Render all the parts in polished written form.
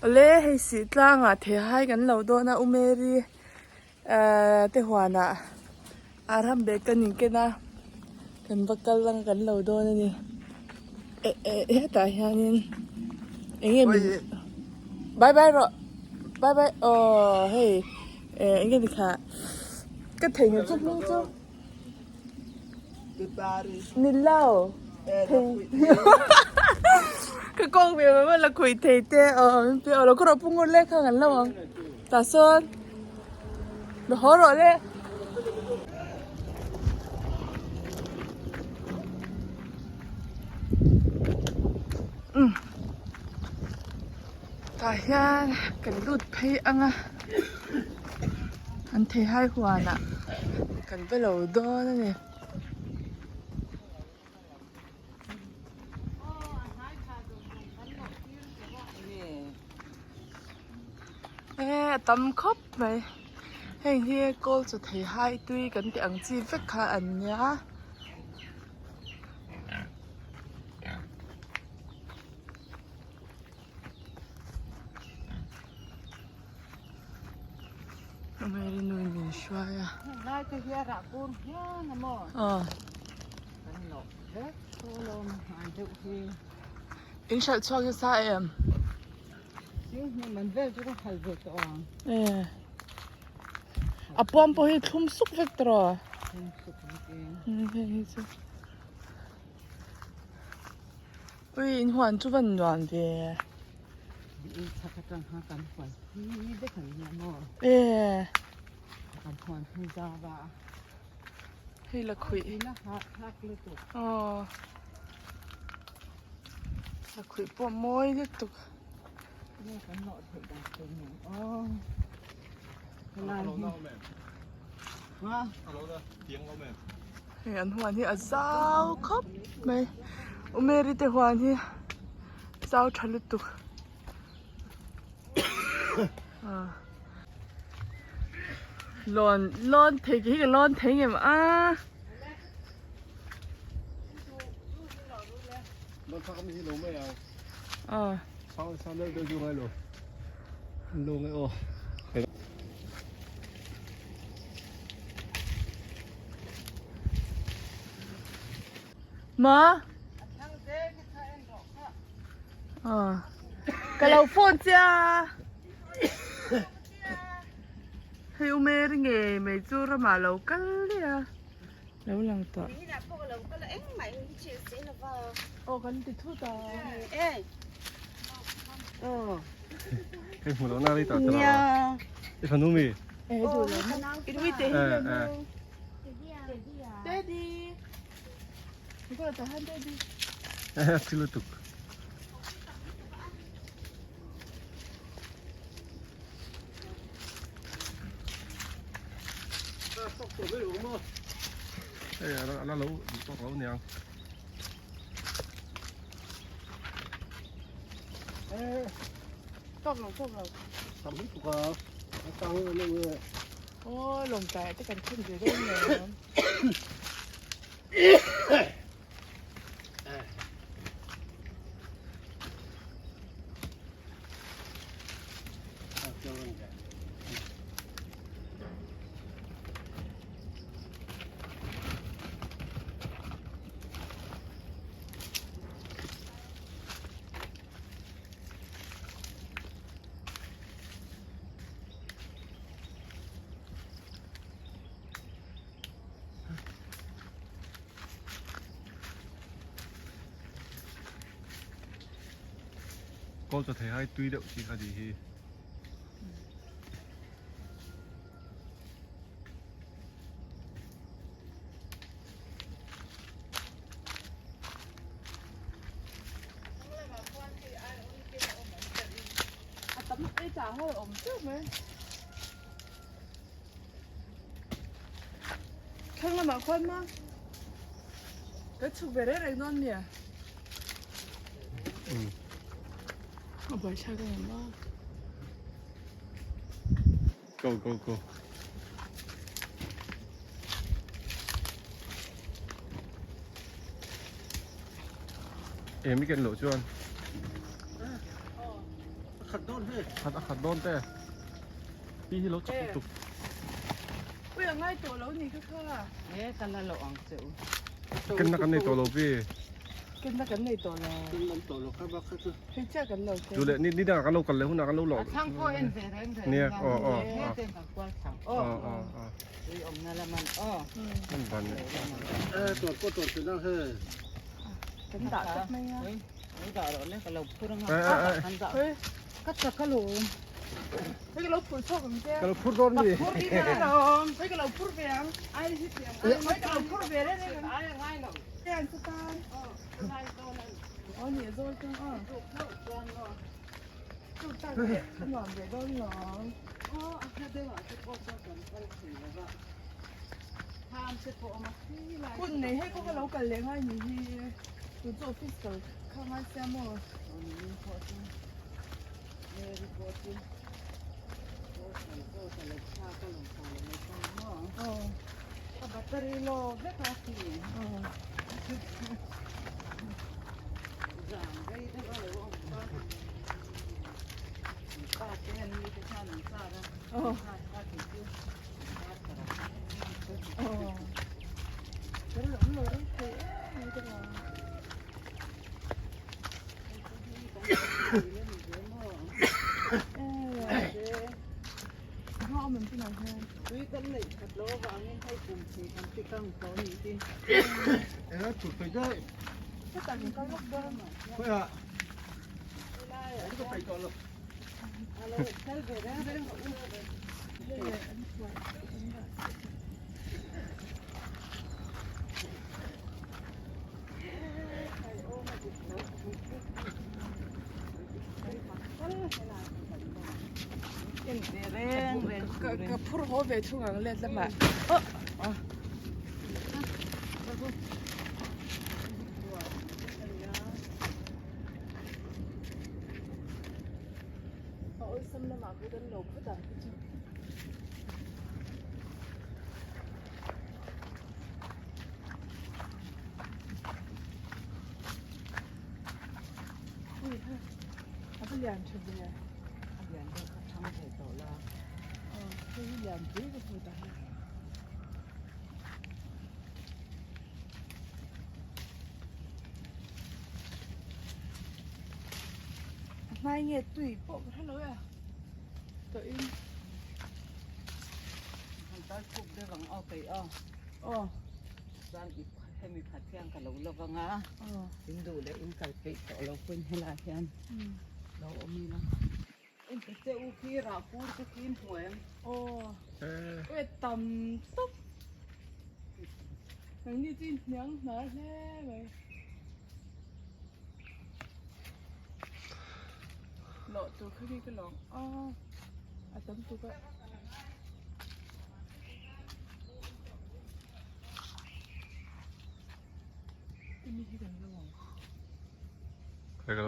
Awle hei sih tlangah theihai kan lo dawn a U Mary ehh te huanah a ram bag kan inken a kan va kal ang kan lo dawn a ni eh eh hetah hianin eng nge min bye bye rawh bye bye aw hei eh eng nge ni kha ka theihnghilh chu hming chu. Ni lo ka kawng ve mai mai la khawi thei te aw min pe aw lo khaw rawh pu ngur le kha kan lo ang tah sawn lo haw rawh le. Tah hian kan lut phei ang a an theihai huanah kan va lo dawn a ni. E a tam khawp mai heng hi kawl chaw theihai tui kan tih ang chi vek kha an nia. Mary nu in min hruai a. Lai te hi a rah bur hian a maw? Aw. Kan lawh vek tawh lo hmai deuh hi. In hralh chhuak nasa em? Sing hnih man vel chu ka hralh ve tawh ang. E. A puam pawh hi thlum suk vek tawh. Thlum suk vek e. Hei hi chu. Ui in huan chu van nuam ve. In chhak atang khan kan huan hi vek an nia maw? E. Kan huan hi zau a. Hei la khuih. Ina hak hak lutuk. Aw. La khuih pawh mawi lutuk. Nge kan nawh theih dan tur nen aw. Helai hi. Ha? Hei an huan hi a zau khawp mai. U Mary te huan hi zau tha lutuk. Lawn lawn thei hi ka lawn thei ngem a. Aw. Ma? Aw. Ka lo phone che a. Hei U Mary nge mai chu ramah lo kal daih a. Lo lang tawh. Aw kan ti thut a. Hei hmu lo na rei tah tala. I fanu mi? Eh duh lo. I ui te hi lo no. Daddy. Ko ta han daddy. Eh chi lutuk. Hei a la lo tawk lo niang. Tawk lo tawk lo. Tam lutuk a. A tang a lo e. Aw lawng tlai te kan thun ve dawn nen. Kawl chaw thei hai tui deuh chi kha tih hi. A tam ei chah ho a awm teuh mai. Thlang lamah khuan maw kan chhuk ve reng reng dawn nia. A buaithlak a ni maw. Go go go. Em i ken loh chuan. Khat a khat dawn te. Pi hi lo chak lutuk. Ui a ngai tawh lo ni kha kha. E ka la lo ang che u. Kenna kan nei tawh lo pi. Kenna kan nei tawh lo. Kan lam tawh lo kha bak kha chu. Hei chiah kan lo ken. Chu leh ni ni dangah kan lo kal leh hunah kan lo lawh. A chhang pawh en ve reng reng. Nia aw aw aw. Ten kan kual chhang aw. Aw aw aw. Tui awmna laman aw. Kan ban leh. E tawr pawh tawr thin ang he. Kan dah tawp mai a. Lo dah rawh le ka lo phur anga. Kan dah. Ka chak a lawm. Hei ka lo phur chhuak ang che. Ka lo phur dawn mi. Ka phur hi ka lawm. Hei ka lo phur ve ang. Ai hi tiang. Hei ka lo phur ve reng reng. Ai a ngai lo. Tiang chu tan. Aw ni a zawl tang a. Chu tak leh a nuam ve dawn lawm. Aw a hla deuhah te pawh chuan kan kal thei lo va. Tham te pawh awm a khi lai. Hun nei hei pawh ka lo kal leh ngai ni hi. Tun chu office kal kha ngai sia maw. Aw ni min pawh chu Mary pawh chu Rosal pawh ka lo thlak a lo kal leh ta maw. Aw. Ka battery low vek a khi. Aw. Zan rei deuh a lo awm chuan an pa te an ni te khan an car a Aw. kha kha kei chu an car ka rak Aw. Kan lo awm lo reng thei em mai te vang. Hma awm em tunah hian. Tui kan neih that loh avangin hei kum thei kan ti kang tawh a nih hi. Eng a chhut thei daih. Hetah kan kal lawk dawn. Khawiah. Helai Ka peih tawh lo. A lo kal ve reng reng a u. Ka phur haw ve thung ang let lamah. A awlsam lamah pawh kan lo phawt ang te chu. Ui ha, a va lian tha ve. A lian deuh kha thang ve tawh la. Aw, hei hi lian pui ka hmu ta hi. A hmai nge tui pawh ka hrelo e tawh in. Han tal khuk deuh ang aw kei aw. Aw. Chuan i hemi khat hian ka lo lova nga. Aw. In duh leh in kal peih tawh lo pawhin helai hian lo awm ila. Ente che u khi rah pur te khi in hmu em? Aw. Ui tam tawp. Nangni chu in hniang hnar hle mai. Lawh tur kha khi ka lawng a, a tam tuk a.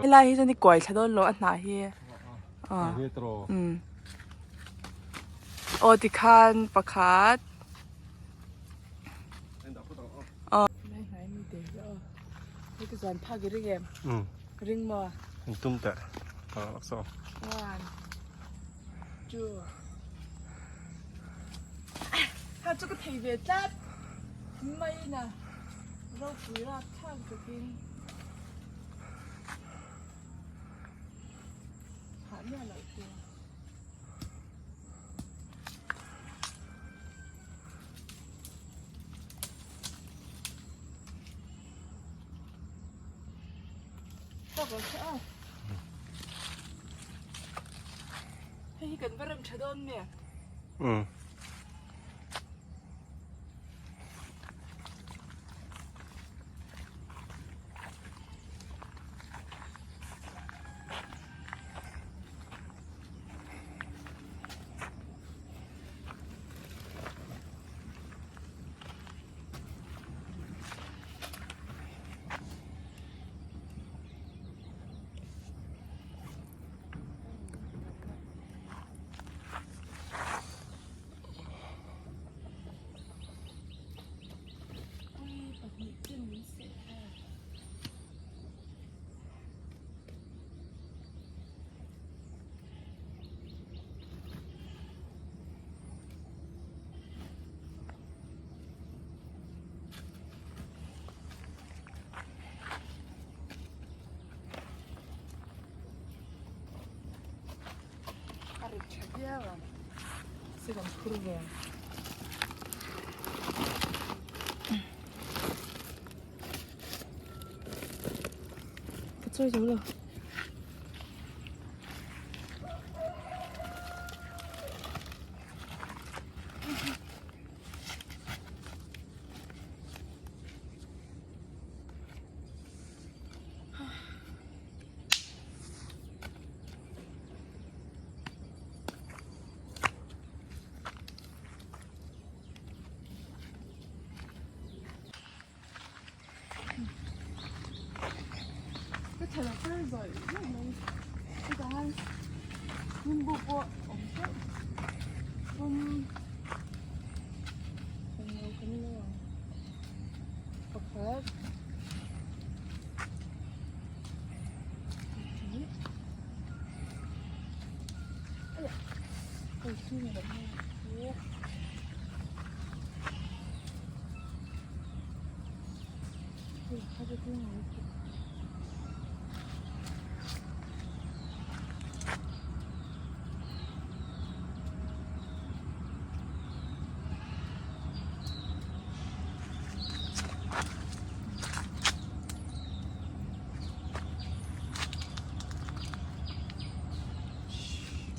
Helai hi chuan i kuai thla dawn lo a hnah hi aw tikhan pakhat aw helai hnai mi te hi aw hei ka zuan phak i ring em ring maw tum teh saw one two ha chu ka thei ve tlat mai na ropui rap thlak takin hah miah loh tur. Hei hi kan va rem tha dawn nge? Umm. rit tha viau ang se kan phur ve ang. Ka chawi zo lo. Ka tha lo kar zawih zawih mai chutah hian nimbu pawh a awm teuh pum englo kan lo ang pakhat pahnih aiah hei hi ni lo maw.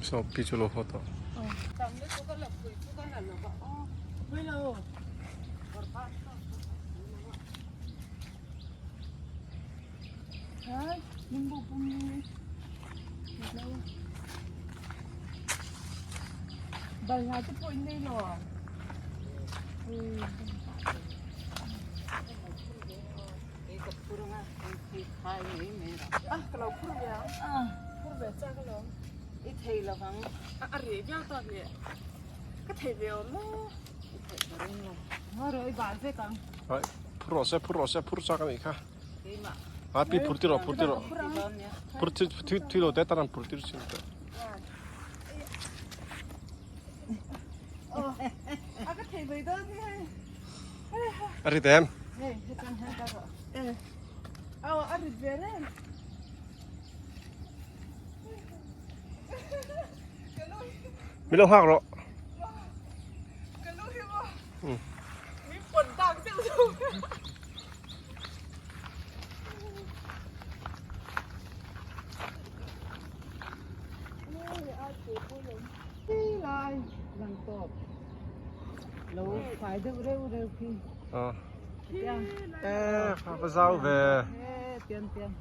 Saw pi chu lo haw tawh. Balhla te pawh in nei lo a ka lo phur ve ang phur ve chak alawm I thei lo ang a reh viau tawk leh ka thei ve awm maw. Phur rawh se phur rawh se phur chak a nih kha a pi phur tir rawh phur tir rawh phur thui thui lo te tan an phur tir chin te a rit em a rit ve reng Min lo nghak rawh. Ka lu hi maw? Min pawn tak deuh deuh. Lai lang tawp lo fai deuh reuh reuh khi. Ờ. Ê, pha rau về. Tian tian.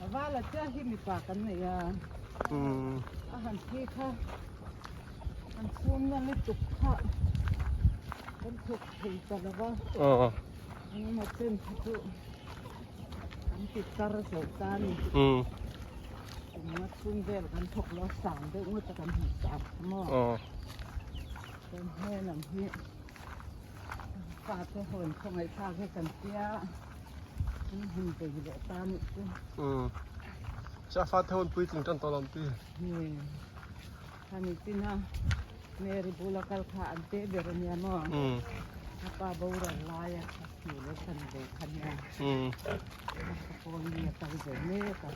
A vala chiah hi mipa kan nei a, a han thi kha an chhungna lutuk kha kan thawk thei ta lo va, engemaw chen kha chu kan ti tar zo ta a ni. Kum chhung vel kan thawk lo a sang deuh ngawt a kan han sang kha maw. Chuan he lam hi fate hawn khawngaihthlak hi kan tia. Cha fa te hun puitling tan tawh lo pi. Hani china Mary bula kal kha an te ber ania maw. A pa boral lai a kha hmu lo chan ve kha nia. Ka pawn mi a kal ve mek a.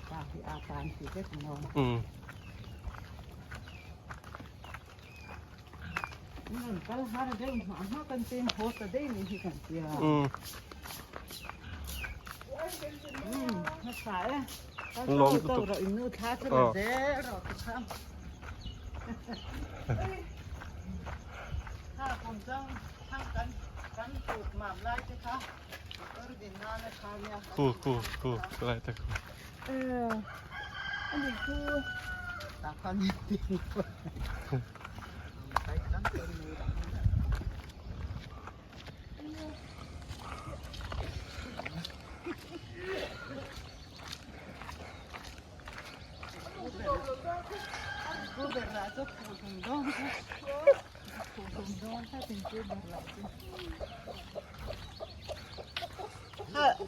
Pa hi a tan ti vek maw. Kal har deuh hma hma kan chen haw ta daih ni hi kan tia. Hmasa e. Kal to rawh in nu thla chu la zel rawh ti kha. Kha kum chang thang kan kan tut mam lai te kha motor din nan a tha nia. Ku ku ku lai te ku. A ni chu. Tah khan tin.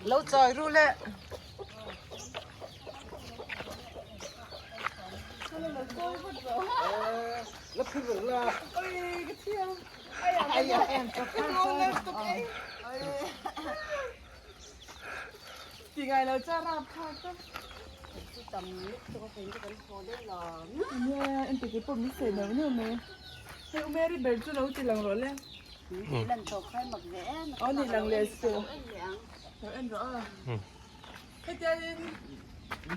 Lo chawi ru le. Ti ngai lo chuan rapthlak tak. Nia engti te pawh min sawi neuh neuh mai. Hei U Mary ber chu lo ti lang rawh le. Aw ni lang leh suh. Lo en rawh a. Hetiangin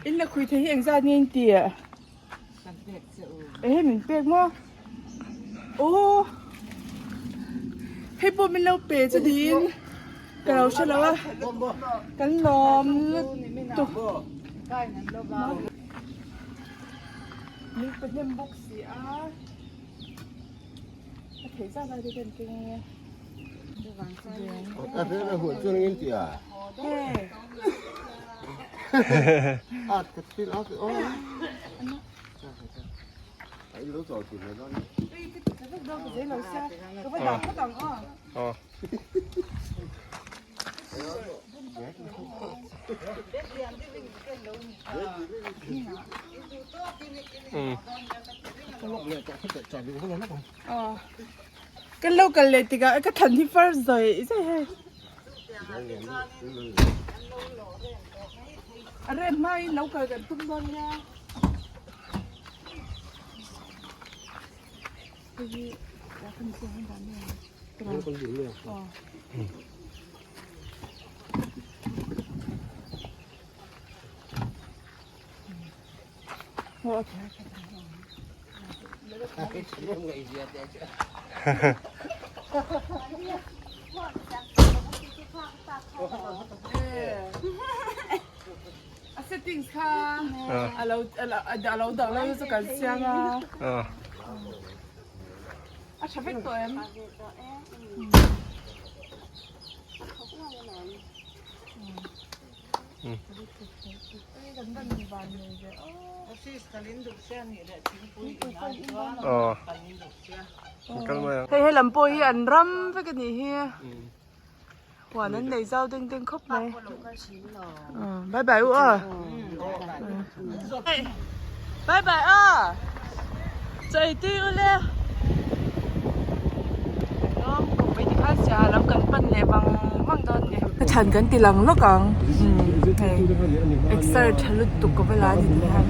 in la khui thei hi engzat nge in ti? Kan pek che u. Ehe min pek maw? Aw hei pawh min lo pe chu niin ka lo hre lo a kan lawm lutuk. Min pe hnem bawk si a a theih zat lai te kan keng ange. A hre huan chuan engin ti a? A ka thil a aw. A in lo chaw thin dawn. Aw. Kan lo kal leh tikah ka than hi far zawi zawi hei. A rem hmain lo kal kan tum dawn nia. Hei hi A settings kha a lo a lo dang lo chu kan siam a. A tha vek tawh em? Hei helam pawh hi an ram vek a nih hi huan an nei zau deng deng khawp mai bye bye u aw bye bye aw chaw ei tui u le Ka thlan kan ti lang lawk ang hei exer tha lutuk ka va la a ni ti hian.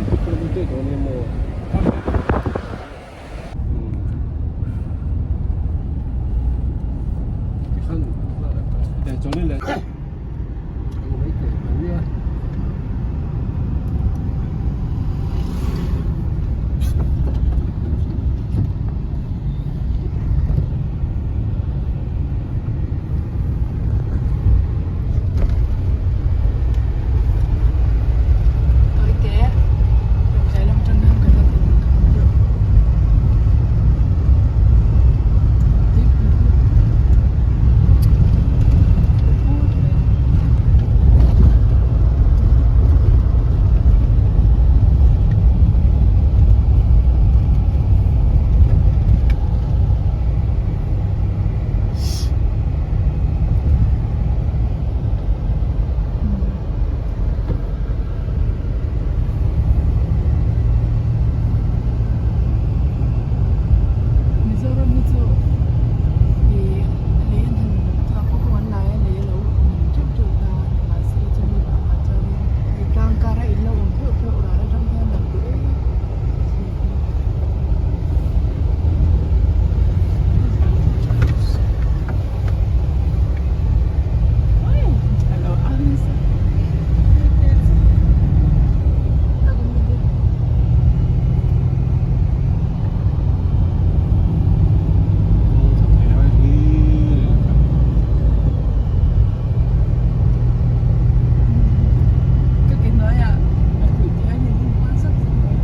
Mizoram hi chu ih lei an han chhuah pawh kawng an lai a lei a lo awm teuh teuh ta a ni mahse chumi bakah chuanin ih tlang kara in lo awm pheuh pheuh ral atang hian lang duh em a. Ka ke hnuaiah a kuih tih hian in inkual zak zak mai.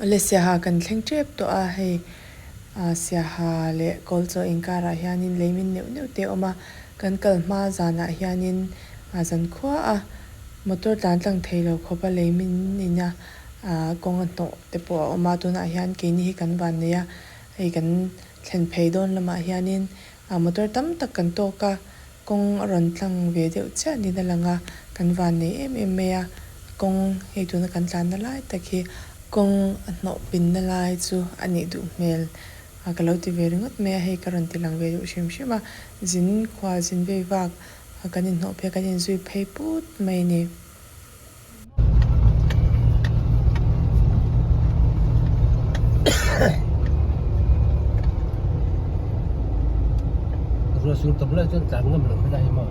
Awle Siaha kan thleng tep tawh a, hei Siaha leh Kawlchaw inkarah hianin lei min neuh neuh te a awm a, kan kal hma zanah hianin zankhua a motor tlan tlang thei lo khawpa lei min in a. Ahh kawng a hnawh te pawh a awm a tunah hian keini hi kan van nei a hei kan thlen phei dawn lamah hianin ah motor tam tak kan tawk a kawng a rawn tlang ve deuh chiah niin a lang a kan van nei em em mai a kawng hei tuna kan tlanna lai tak hi kawng a hnawh pinna lai chu a nih duh hmel ah ka lo ti ve ringawt mai a hei ka rawn ti lang ve duh hrim hrim a zin khua zin vei vak ah kan inhnawh phei a kan inzui phei put mai a ni. Ruah sur tam lai chuan tlan ngam lo helai hi maw.